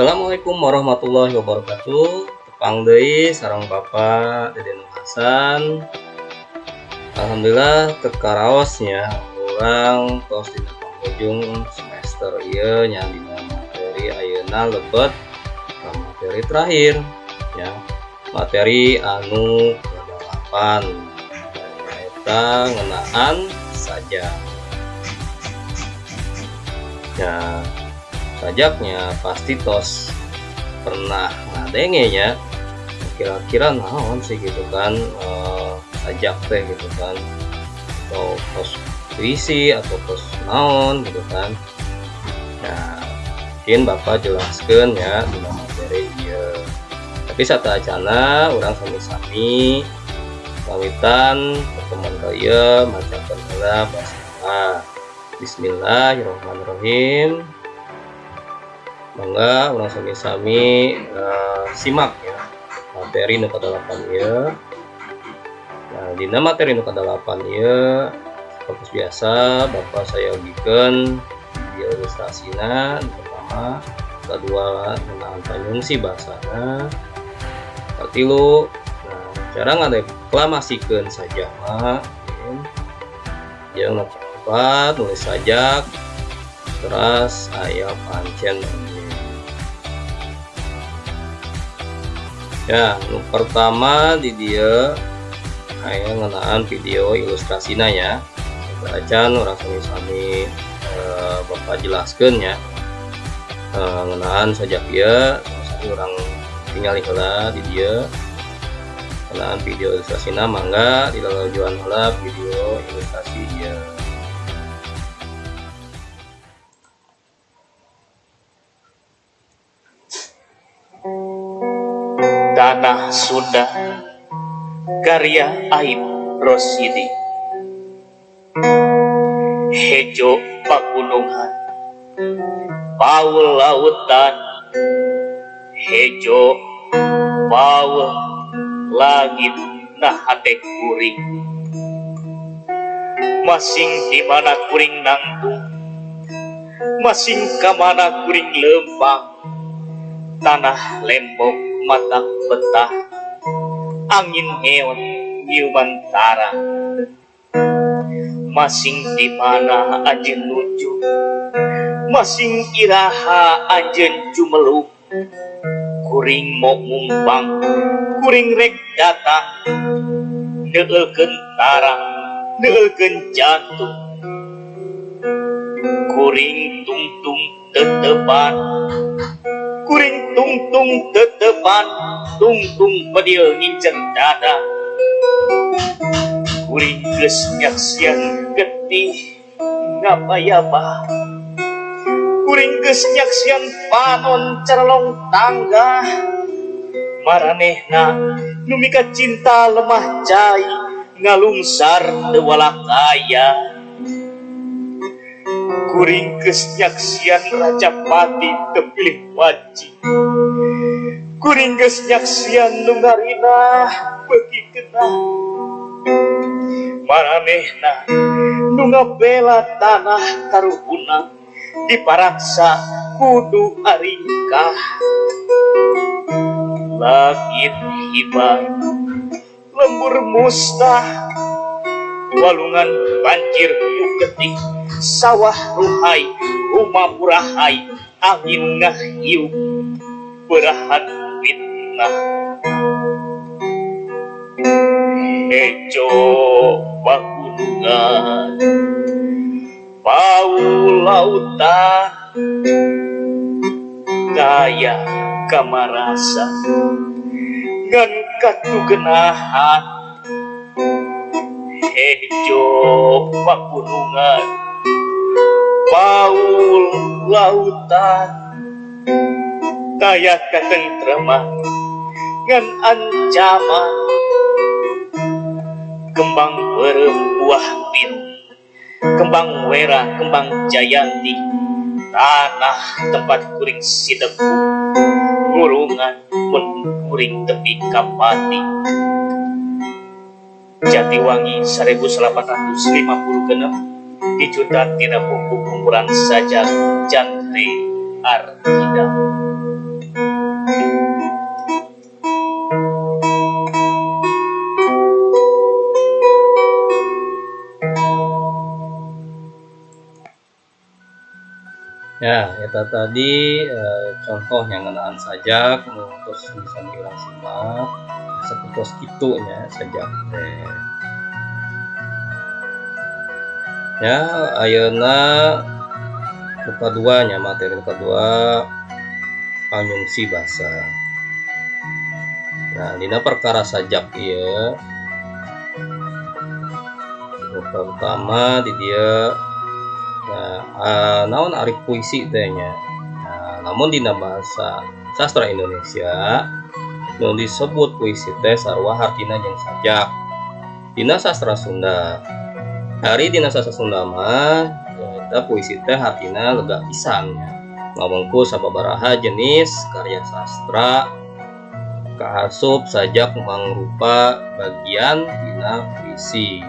Assalamualaikum warahmatullahi wabarakatuh. Tepang deui sareng Bapak Deden Hasan. Alhamdulillah teu karaos nya urang tos dina penghujung semester ieu nya, dina materi ayeuna lebet ka materi terakhir ya, materi anu ke-8 eta ngeunaan sajak. Ya, sajaknya pasti tos pernah ngadenge nya, kira-kira naon sih gitu kan, sajak teh gitu kan, atau tos puisi atau tos naon gitu kan. Nah, mungkin Bapak jelaskan ya dina materi ieu. Tapi sateuacana urang sami-sami ngawitan pertemuan kali ieu macakeun heula basmalah. Bismillahirrahmanirrahim. Mangga urang sami-sami simak ya materi nu kadalapan ieu. Nah, dina materi nu kadalapan ieu seperti biasa Bapak sayogikeun di ilustrasina nu pertama, kedua ngeunaan panyungsi bahasana, katilu nah cara ngadeklamasikeun sajak mah, jeung nu kaopat nulis sajak, terus aya pancen. Ya, nu pertama di dieu aya ngeunaan video ilustrasina ya. Acan urang sami-sami Bapak jelaskeun ya. Ngeunaan sajak ieu, sami urang tingali heula di dieu. Ngeunaan video ilustrasina, mangga dilalajuan heula video ilustrasi ieu. Tanah Sunda, karya Aip Rosidi. Hejo pagunungan, paul lautan, hejo paul langit nah hate kuring. Masing di mana kuring nangtung, masing kamana kuring lempang, tanah lembok mata betah, angin ngeot nyiuman tarang. Masing di mana anjeun nuju, masing iraha anjeun jumeluk, kuring mok ngumpang, kuring rek datang, neueulkeun tarang, neueulkeun jantung. Kuring tungtung tetepan, kuring tungtung tetepan, tungtung bedil ngincer dada. Kuring geus nyaksian getih ngapayabah, kuring geus nyaksian panon caralong tangga. Maranehna nu mika cinta lemah cai, ngalungsar teu walakaya. Kuring geus nyaksian Rajapati teu pilih wanci, kuring geus nyaksian nu ngarinah beuki keunah. Maranehna nu ngabela tanah karuhuna, diparaksa kudu aringkah. Langit hibar, lembur musnah, walungan banjir getih, sawah ruhai, rumah purahai, angin ngahiup berahan fitnah. Hejo pagunungan, paul lautan, daya kamarasa ngan katugenahan. Hejo pagunungan, paul lautan, daya katentreman ngan ancaman. Kembang beureum buah biru, kembang wera, kembang jayanti, tanah tempat kuring sideku, ngurungan mun kuring tepi kapati. Jatiwangi 1856 dijuta tina buku kumpulan sajak Jantri Artida. Ya, eta tadi contoh yang ngeunaan sajak nu tos bisa diurang simak sapertos kitu nya sajak teh. Ya, ayeuna nu kadua nya, materi nu kadua, panyungsi basa. Nah, dina perkara sajak ieu nu pertama di dieu. Nah, naon ari puisi teh nya? Nah, lamun dina bahasa sastra Indonesia nu disebut puisi teh sarua hartina jeung sajak. Dina sastra Sunda. Ari dina sastra Sunda mah eta puisi teh hartina lega pisan nya. Ngawengku sababaraha jenis karya sastra kaasup sajak mangrupa bagian dina puisi.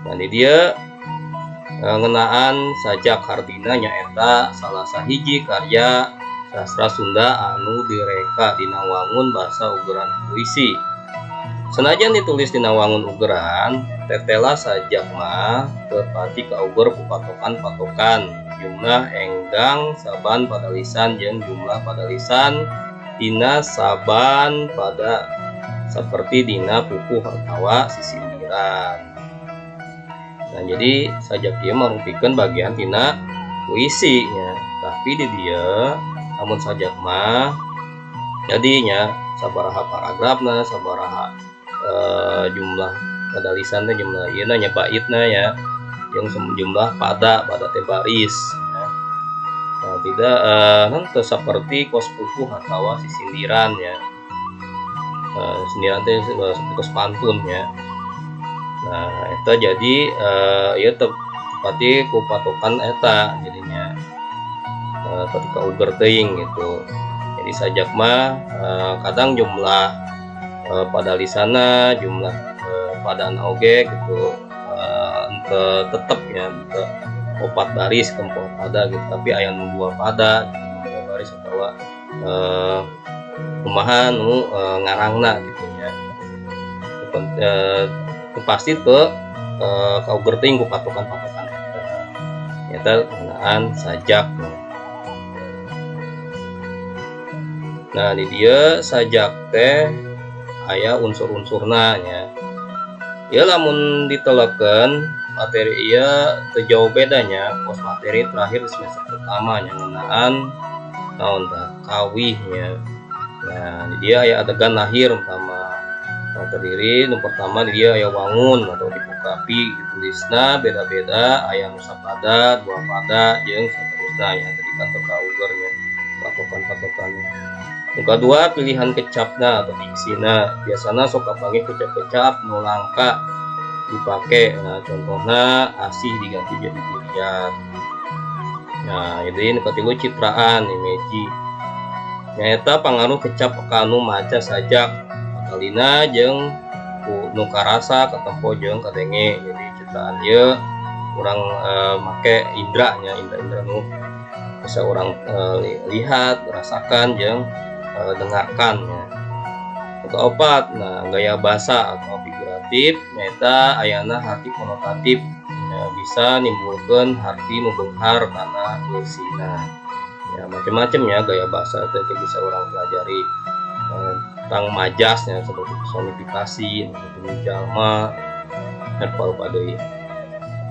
Nah, di dieu ngeunaan sajak hartina nyaeta salah sahiji karya sastra Sunda anu direka dina wangun basa ugeran puisi. Senajan ditulis dina wangun ugeran, tetela sajak mah teu pati kauger ku patokan-patokan jumlah enggang saban padalisan jeung jumlah padalisan dina saban pada seperti dina pupuh atawa sisindiran. Nah, jadi sajak ieu marupikeun bagian tina puisi nya, tapi di dieu lamun sajak mah jadinya sabaraha paragrafna, sabaraha jumlah padalisan teh, jumlah ieu nya baitna ya, jeung jumlah pada pada teh baris ya. Nah, tidak henteu seperti kos pupuh atawa sisindiran ya. Sindiran teh seperti kos pantun ya. Nah, eta jadi ieu tepati ku patokan eta jadinya ketika uger teuing gitu. Jadi sajak mah kadang jumlah padalisana, jumlah padana oge gitu, henteu tetep ya, henteu opat baris tempo pada gitu, tapi aya nu dua pada, dua baris atawa kumaha nu ngarangna gitu nya. Pasti teu kauger teuing ku patokan-patokan eta. Eta ngeunaan sajak. Nah, di dieu sajak teh aya unsur-unsurna nya. Ieu lamun ditelekeun materi ieu teu jauh bedanya kos materi terakhir di semester pertama nya ngeunaan naon tah kawih nya. Nah, di dieu aya adegan lahir pertama. Nah, terdiri nu pertama di dieu aya wangun atau tipografi ditulisna beda-beda, aya nu sapada, dua pada jeung saterusna nya. Tadi kan teu kauger nya patokan-patokan. Nu kadua pilihan kecapna atau diksina, biasana sok kapanggih kecap-kecap nu langka dipake. Nah, contohna asih diganti jadi durian. Nah, jadi nu katilu citraan imaji, nyaeta pangaruh kecap kanu maca sajak patalina jeung nu karasa katempo jeung kadenge. Jadi citraan ieu urang make indra nya, indra-indra nu bisa urang lihat, rasakan jeung dengarkan ya. Nu kaopat, nah gaya bahasa atau figuratif nyaeta ayana harti konotatif ya, bisa nimbulkeun harti nu beunghar kana eusina. Ya macam-macam ya gaya bahasa teh bisa urang pelajari tentang majasnya seperti personifikasi, seperti jalma, dan parupa deui.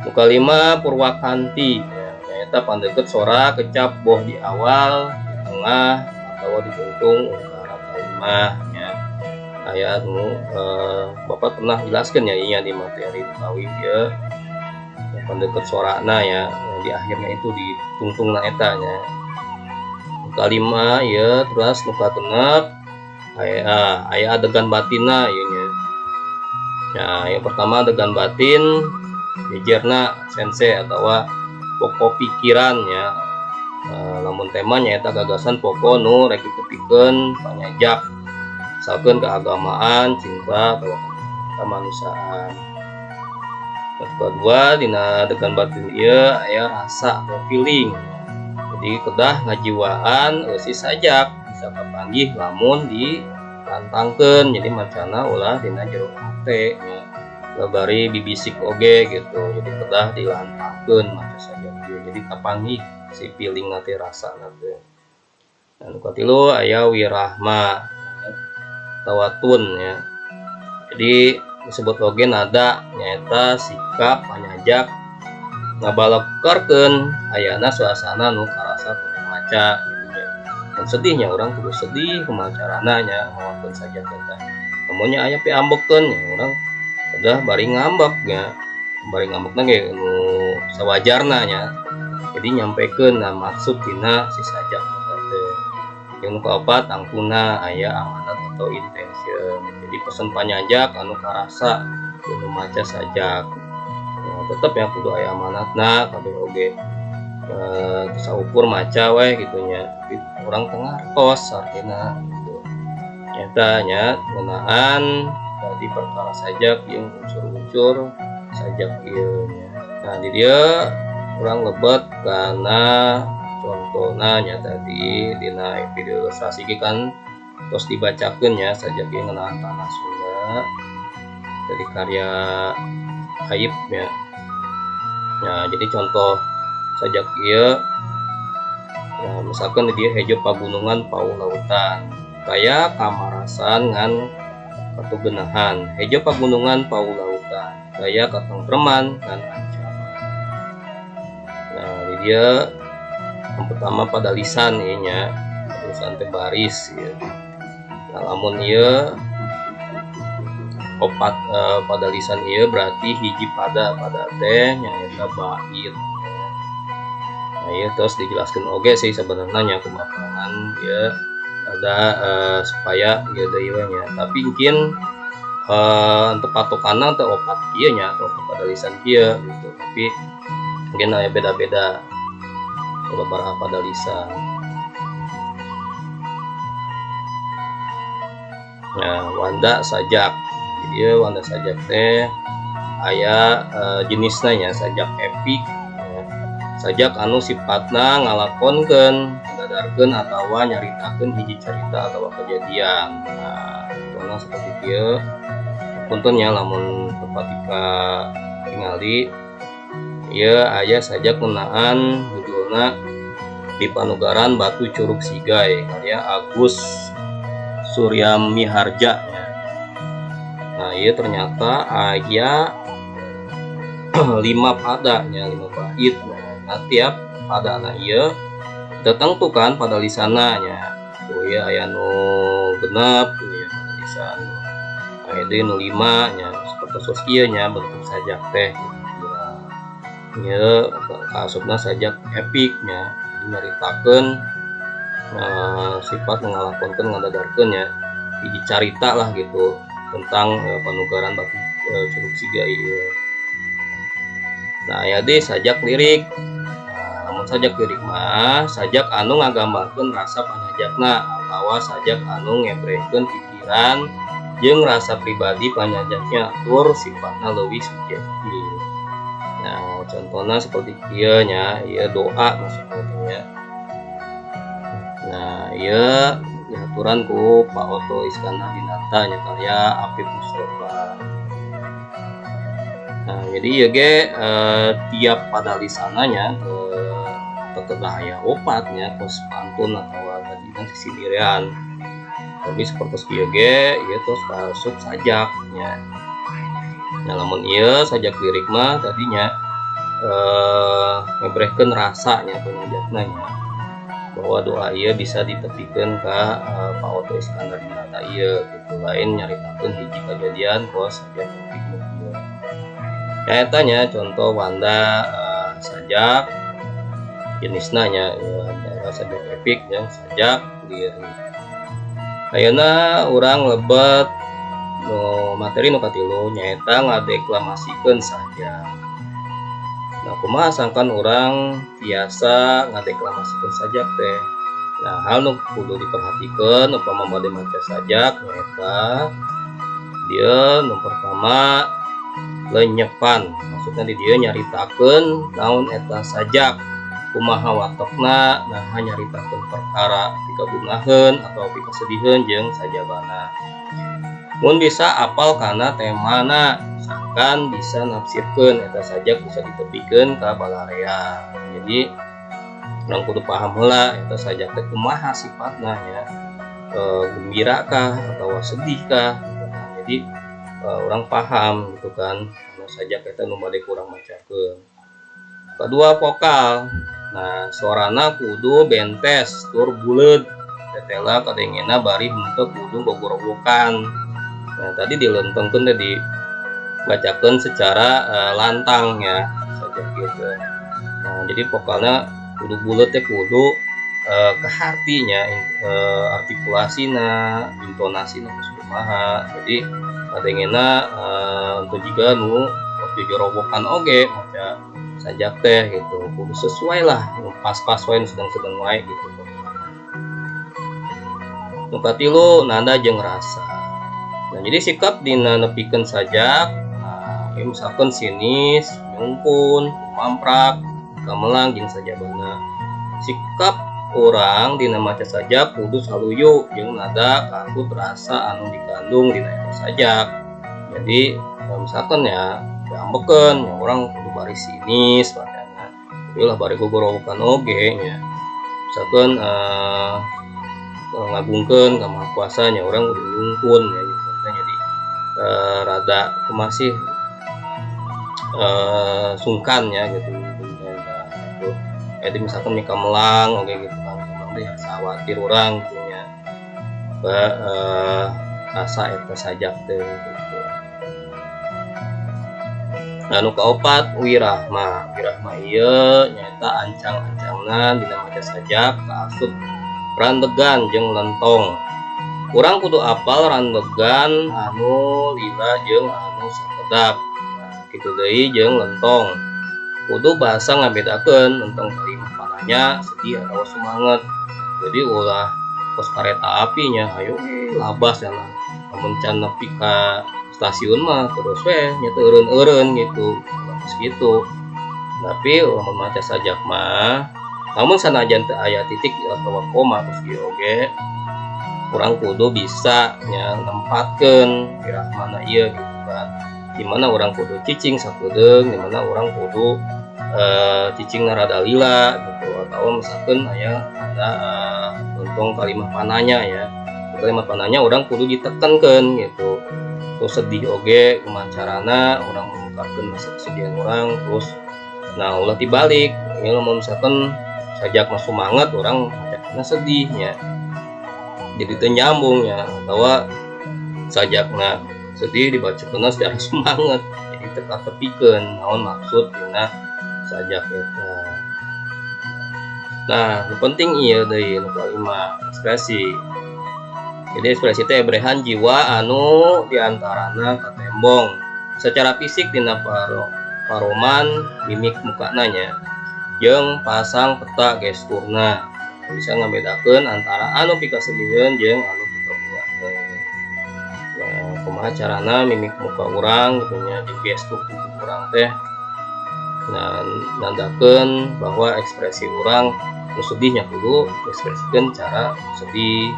Nu kalima purwakanti ya, nyaeta pandeukeut sora kecap boh di awal, di tengah, atau di tungtung ungkara kalimah ya. Aya nu Bapak pernah jelaskan ya ieu di materi kawih ieu pandeukeut sorana ya, di akhirnya itu di tungtungna eta nya. Nu kalima ieu terus nu kagenep aya adegan batinna ieu nya. Ya, yang pertama adegan batin jejerna sense atawa pokok pikiran ya. Lamun tema nyaeta gagasan pokok nu rek ditepikeun panyajak, misalkeun keagamaan, cinta, atau kemanusiaan. Yang kedua dina adegan batin ieu aya rasa atau feeling. Jadi kedah ngajiwaan eusi sajak bisa kapanggih lamun dilantangkeun, jadi macana ulah dina jero hate nya, Bari bibisik oge gitu, jadi kedah dilantangkeun maca sajak ieu, jadi kapanggih si feelingna teh, rasana teh. Nah, nu katilu aya wirahma atawa tone nya. Jadi disebut oge nada, nyaeta sikap panyajak ngabalekerkeun ayana suasana nu karasa ku nu maca gitu nya. Mun sedih nya urang kudu sedih, kumaha carana nya mawakeun sajak eta. Lamun nya aya piambekeun nya urang kedah bari ngambek nya, bari ngambekna ge nu sawajarna nya. Jadi nyampekeun nah maksud tina si sajak eta teh. Jeung nu kaopat, tangtuna aya amanat atau intention. Jadi pesen panyajak anu karasa ku nu maca sajak. Ya, tetep ya kudu aya amanatna kabeh oge. Teu saukur maca we gitu nya, tapi urang teu ngartos artina gitu. Eta nya ngeunaan tadi perkara sajak jeung unsur-unsur sajak ieu nya. Nah, di dieu urang lebet kana contona nya. Tadi dina video ilustrasi ge kan tos dibacakeun nya sajak ieu ngeunaan tanah Sunda dari karya Aib nya. Nah, jadi contoh sajak ieu ya, misalkan di dieu hejo pagunungan pauh lautan kaya kamarasan ngan katugenahan, hejo pagunungan pauh lautan kaya katengtreman ngan ancaman. Nah, di dieu yang pertama pada lisan ieu nya, lisan teh baris ieu. Nah, lamun ieu opat pada lisan ieu berarti hiji pada, pada teh nyaeta bait. Nah, ieu terus dijelaskeun oge sih sebenarnya nya kumaha ieu ada supaya ieu deui we nya, tapi mungkin untuk patokanna teh opat kieu nya, atau opat pada lisan kieu gitu, tapi mungkin aya beda-beda beberapa pada lisan. Nah, wanda sajak. Jadi wanda sajak teh aya jenisna nya, sajak epik ya. Sajak anu sifatna ngalakonkeun, ngadadarkeun atawa nyaritakeun hiji carita atawa kejadian. Nah, contohna seperti kieu. Punten nya lamun tepat tingali ieu aya sajak ngeunaan judulna Di Panugaran Batu Curug Sigai karya Agus Suryamiharja nya. Nah, ieu ternyata aya 5 padanya, 5 bait. Nah, tiap padana ieu tertentu kan pada lisana nya. Tuh ieu aya nu genep, tuh ieu pada lisan. Aya deui nu 5 nya, sapertos kieu nya bentuk sajak teh. Ieu kaasupna sajak epik nya, jadi nyaritakeun sifat ngalakonkeun ngadadarkeun nya hiji carita lah gitu tentang panugaran batu Curug Sigai ieu. Nah, aya deui sajak lirik. Nah, lamun sajak lirik mah sajak anu ngagambarkeun rasa panyajakna atawa sajak anu ngebrehkeun pikiran jeung rasa pribadi panyajaknya tur sifatna leuwih subjektif. Nah, contohna seperti kieu nya, ieu doa maksudna teh nya. Nah, ieu diaturan ku Pak Otto Iskandar Dinata nya, karya Apip Mustofa. Nah, jadi ieu ge tiap pada lisananya teu kedah aya opat nya, kos pantun atawa tadi kan sisindirian. Tapi sapertos kieu ge ieu tos asup sajak nya. Nah, lamun ieu sajak lirik mah tadinya ngebrehkeun rasa nya panyajakna nya, bahwa doa ieu bisa ditepikeun ka Pak Otto Iskandar Dinata ieu gitu, lain nyaritakeun hiji kajadian kos sajak epik nu kieu. Nyaeta nya contoh wanda sajak jenisna nya, antara sajak epik jeung sajak lirik. Ayeuna urang lebet nu materi nu katilu, nyaeta ngadeklamasikeun sajak. Nah, kumaha sangkan urang tiasa ngadeklamasikeun sajak teh? Nah, hal nu kudu diperhatikeun upama bade maca sajak nyaeta dieu nu pertama lenyepan. Maksudna di dieu nyaritakeun naon eta sajak, kumaha watekna, naha nyaritakeun perkara pikabungaheun atau pikasediheun jeung sajabana. Mun bisa apal kana temana, sangkan Sangkan bisa nafsirkeun eta sajak bisa ditepikeun ka balarea. Jadi urang kudu paham heula eta sajak teh kumaha sifatna nya, gembira kah atau sedih kah gitu kan. Jadi urang paham gitu kan anu sajak eta nu bade ku urang macakeun. Kedua, vokal. Nah, suarana kudu bentes tur buleud, tetela kadengena bari henteu kudu gogorowokan. Nah, tadi dilentengkeun teh, dibacakeun secara lantang ya sajak ieu teh. Nah, jadi vokalnya kudu buleud teh, kudu kaharti nya, artikulasina, intonasina geus kumaha. Jadi kadengena teu jiga nu tos jojorowokan oge maca sajak teh gitu, kudu sesuai lah, nu pas-pas wae, nu sedeng-sedeng wae gitu. Nu katilu, nada jeung rasa. Nah, jadi sikap dina nepikeun sajak, nah ieu misalkan sinis, nyungkun, mamprak, gamelang jeung sajabana. Sikap urang dina maca sajak kudu saluyu jeung nada katut rasa anu dikandung dina eta sajak. Jadi misalkan ya diambekeun ya, urang kudu bari sinis bacana, tapi ulah bari gogorowokan oge nya. Misalkan ngagungkeun ka Maha Kuasa nya, urang kudu nyungkun ya, nyungkun teh jadi rada kumaha sih, sungkan ya gitu gitu. Jadi misalkan nya kamelang oge gitu kan, kamelang teh asa khawatir urang gitu nya ke rasa eta sajak teh gitu. Anu kaopat, wirahma. Wirahma ieu nyaeta ancang-ancangna dina maca sajak kaasup randegan jeung lentong. Urang kudu apal randegan anu lila jeung anu sakedap. Nah, kitu deui jeung lentong, kudu basa ngabedakeun lentong kalimah pananya sedih atawa sumanget. Jadi ulah kos kareta api nya, hayu we labas ya, lamun can nepi ka stasiun mah terus we nya, teu eureun-eureun gitu, kos kitu. Tapi lamun maca sajak mah, lamun sanajan teu aya titik atawa koma kos kieu oge, urang kudu bisa nya nempatkeun wirahmana ieu gitu kan, di mana urang kudu cicing sakedeung, di mana urang kudu cicingna rada lila gitu, atau misalkan aya ada lentong kalimah pananya ya, kalimat pananya urang kudu ditekankeun gitu. Terus sedih oge kumaha carana urang mengungkapkeun rasa kesedihan urang. Terus nah, ulah dibalik ya, lamun misalkan sajak mah sumanget, urang macana sedih nya, jadi teu nyambung ya, atawa sajakna sedih dibacakeunna secara semangat, jadi teu katepikeun naon maksud dina sajak eta. Nah, nu penting ieu deui, nu kalima, ekspresi. Jadi ekspresi teh ebrehan jiwa anu diantarana katembong secara fisik dina paroman mimik mukana nya jeung pasang peta gesturna, bisa ngabedakeun antara anu pikasediheun jeung anu pikabungaheun. Nah, kumaha carana mimik muka urang gitu nya, jeung gestur tubuh urang teh, nah, nandakeun bahwa ekspresi urang nu sedih nya kudu ekspresikeun cara sedih,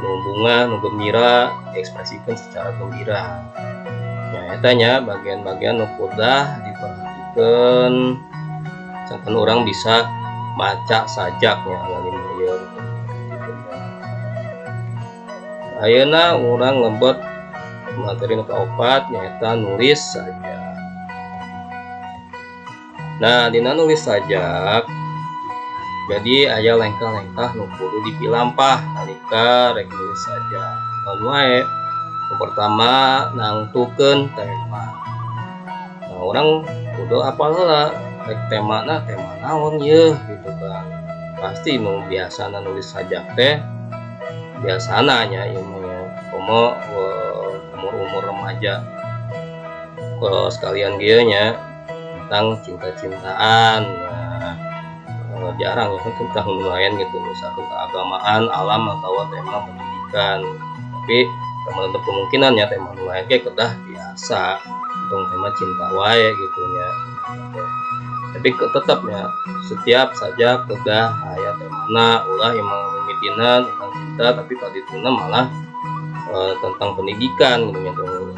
nu bungah, nu gembira diekspresikeun secara gembira. Nah, eta nya bagian-bagian nu kudah diperhatikeun sangkan urang bisa maca sajak nya, aya lima ieu. Ayeuna urang lebet materi nu kaopat, nyaeta nulis sajak. Nah, dina nulis sajak jadi aya lengkah-lengkah nu kudu dipilampah nalika rek nulis sajak. Naon wae? Nu pertama, nangtukeun tema. Nah, urang kudu apal heula rek temana tema naon yeuh gitu kan. Pasti nu biasana nulis sajak teh biasana nya ieu mah nya, komo umur-umur remaja sekalian kieu nya, tentang cinta-cintaan. Nah, jarang ya tentang nu lain gitu, misalkan keagamaan, alam, atau tema pendidikan. Tapi menutup kemungkinan ya tema nu lain ge kedah biasa tentang tema cinta wae gitu nya. Tapi tetep ya setiap sajak kedah aya temana, ulah emang mimitina tentang cinta tapi kadituna malah tentang pendidikan gitu nya.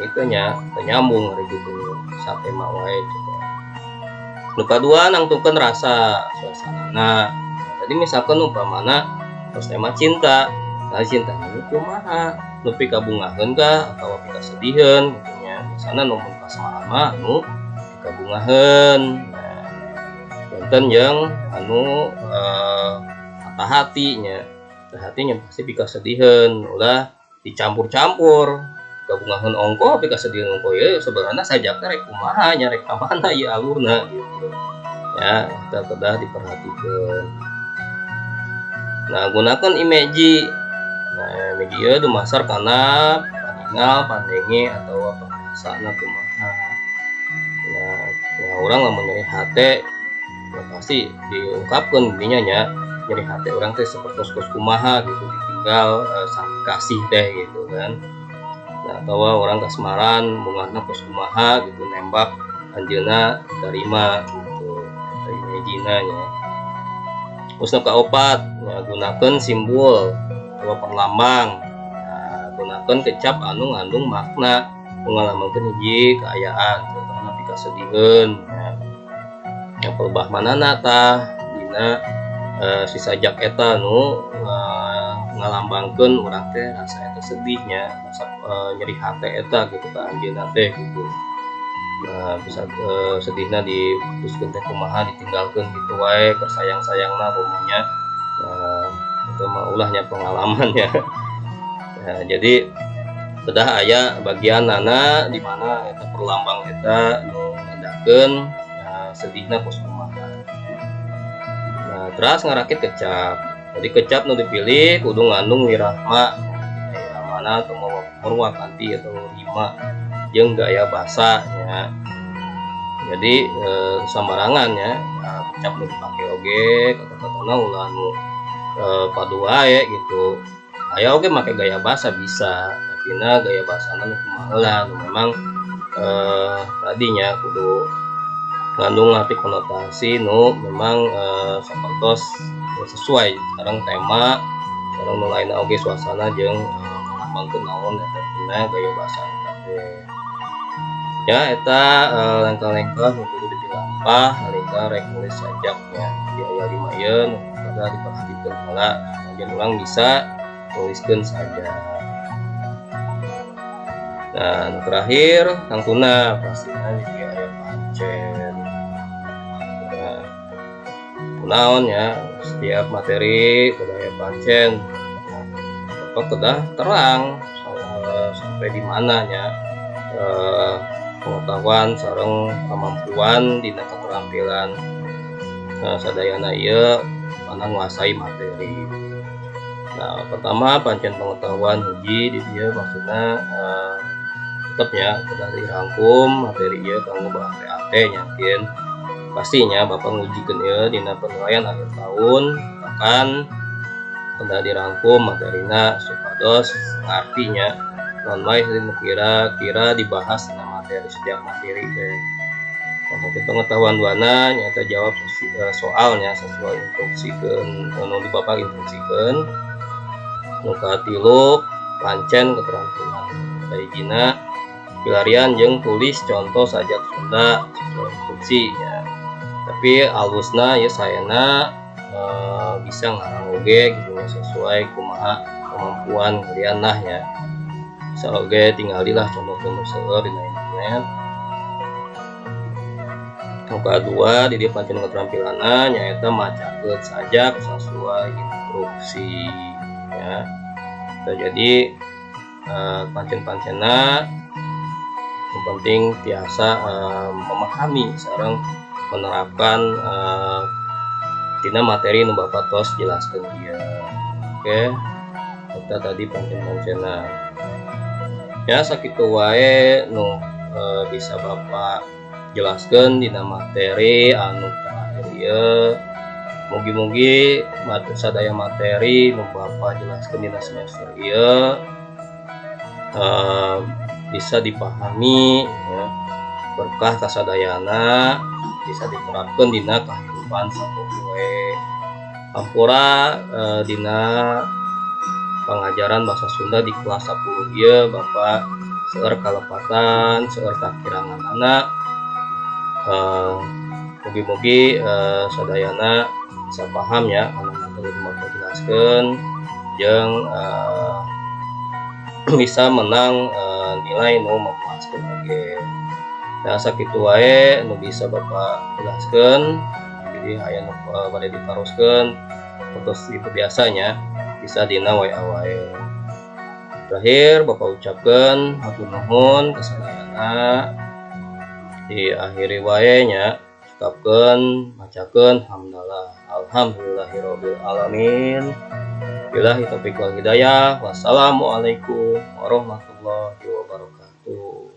Itu nya teu nyambung ari gitu satema wae gitu. Nu kadua, nangtukeun rasa suasana. Tadi misalkan umpamana terus tema cinta, nah, cinta nu kumaha, nu pikabungaheun kah atau pikasediheun gitu nya. Biasana nu mun kasmaran mah nu pikabungaheun. Nah, benten jeung anu patah hati nya, patah hatinya pasti pikasediheun. Ulah dicampur-campur, kabungaheun ongkoh, pikasediheun ongkoh. Ya sebenarnya sajakna rek kumaha nya, rek ka mana ieu alurna gitu ya, kita kedah diperhatikan. Nah, gunakan imaji. Nah, imaji ieu dumasar kana paningal, pandenge, atau pangrasana kumaha. Nah ya, urang lamun nyeri hate ya pasti diungkapkeun dinya nya, nyeri hate urang teh sapertos kos kumaha gitu, ditinggal sang kasih teh gitu kan. Nah, atau urang kasmaran, bungahna kos kumaha gitu, nembak anjeunna diterima gitu, eta imajina nya. Terus nu kaopat ya, gunakeun simbol atau perlambang. Nah, gunakeun kecap anu ngandung makna ngalambangkeun hiji kaayaan, contohna pikasediheun ya, yang pelebah manana tah dina si sajak eta nu ngalambangkeun urang teh rasa eta sedihnya, rasa nyeri hate eta gitu ka anjeunna teh gitu. Nah, bisa sedihna diputuskeun teh kumaha, ditinggalkeun gitu wae keur sayang-sayangna pokoknya. Nah, itu mah ulahnya pengalaman ya. Nah, jadi kedah aya bagianana di mana eta perlambang eta nu nandakeun ya, sedihna kos kumaha. Nah, terus ngarakit kecap. Jadi kecap nu dipilih kudu ngandung wirahma, mana atau murwakanti atau rima jeung gaya basa nya. Jadi sambarangan ya, nah, kecap nu dipake oge kata-katana ulah nu padu wae gitu. Aya oge make gaya basa bisa, tapi na gaya basana nu kumaha heula, nu memang tadinya kudu ngandung arti konotasi nu memang sapertos sesuai sareng tema sareng nu lainna oge, suasana jeung ngalambangkeun naon eta dina gaya basa eta teh. Ya, eta lengkah-lengkah nu kudu dipilampah nalika rek nulis sajaknya. Di aya lima ieu nu kedah diperhatikeun heula sanajan urang bisa nuliskeun sajak. Nah, nu terakhir tangtuna pastina di dieu aya pancen. Nah, kunaon ya, setiap materi kudu aya pancen. Nah, apa kedah terang sampai di mana nya pengetahuan sareng kemampuan dina keterampilan sadayana ieu kana nguasai materi. Nah, pertama pancen pengetahuan hiji di dieu maksudna tetep nya kedah dirangkum materi ieu kanggo bahan PAT nya. Pastinya Bapak ngujikeun ieu dina penilaian akhir tahun, bahkan kedah dirangkum materina supados ngarti nya, naon wae nu kira-kira dibahas dina materi, setiap materi teh. Mungkin pengetahuan duana nyaeta jawab soalnya sesuai instruksikeun nu di Bapak instruksikeun. Nu katilu, pancen keterampilan kahijina, pilarian jeung tulis contoh sajak Sunda sesuai instruksi ya. Tapi alusna ya saena bisa ngarang oge gitu ya, sesuai kumaha kemampuan kalian lah ya. Bisa oge tinggalilah contoh-contoh seueur dina internet. Nu kadua di dieu pancen keterampilanna nyaeta macakeun sajak sesuai instruksi ya. Nah, jadi pancen-pancenna yang penting tiasa memahami sareng menerapkan tina materi nu Bapak tos jelaskeun ieu. Oke, eta tadi pancen-pancenna. Ya, sakitu wae nu bisa Bapak jelaskeun dina materi anu terakhir ieu. Mugi-mugi sadaya materi nu Bapak jelaskeun dina semester ieu bisa dipahami ya, berkah kasadayana bisa diterapkan dina kehidupan sapopoe. Hampura dina Pengajaran bahasa Sunda di kelas 10 ieu Bapak seueur kalepatan, seueur kakiranganana. Mugi-mugi sadayana bisa paham ya anu materi nu Bapak jelaskeun jeung bisa menang nilai nu memuaskeun oge. Nah, sakitu wae nu bisa Bapak jelaskeun. Jadi aya nu bade ditaroskeun terus itu biasanya bisa dina WA wae. Terakhir Bapak ucapkeun hatur nuhun ka sadayana. Diakhiri wae nya, cekapkeun, macakeun hamdalah. Alhamdulillahirabbil alamin. Billahi taufiq wal hidayah. Wassalamualaikum warahmatullahi wabarakatuh.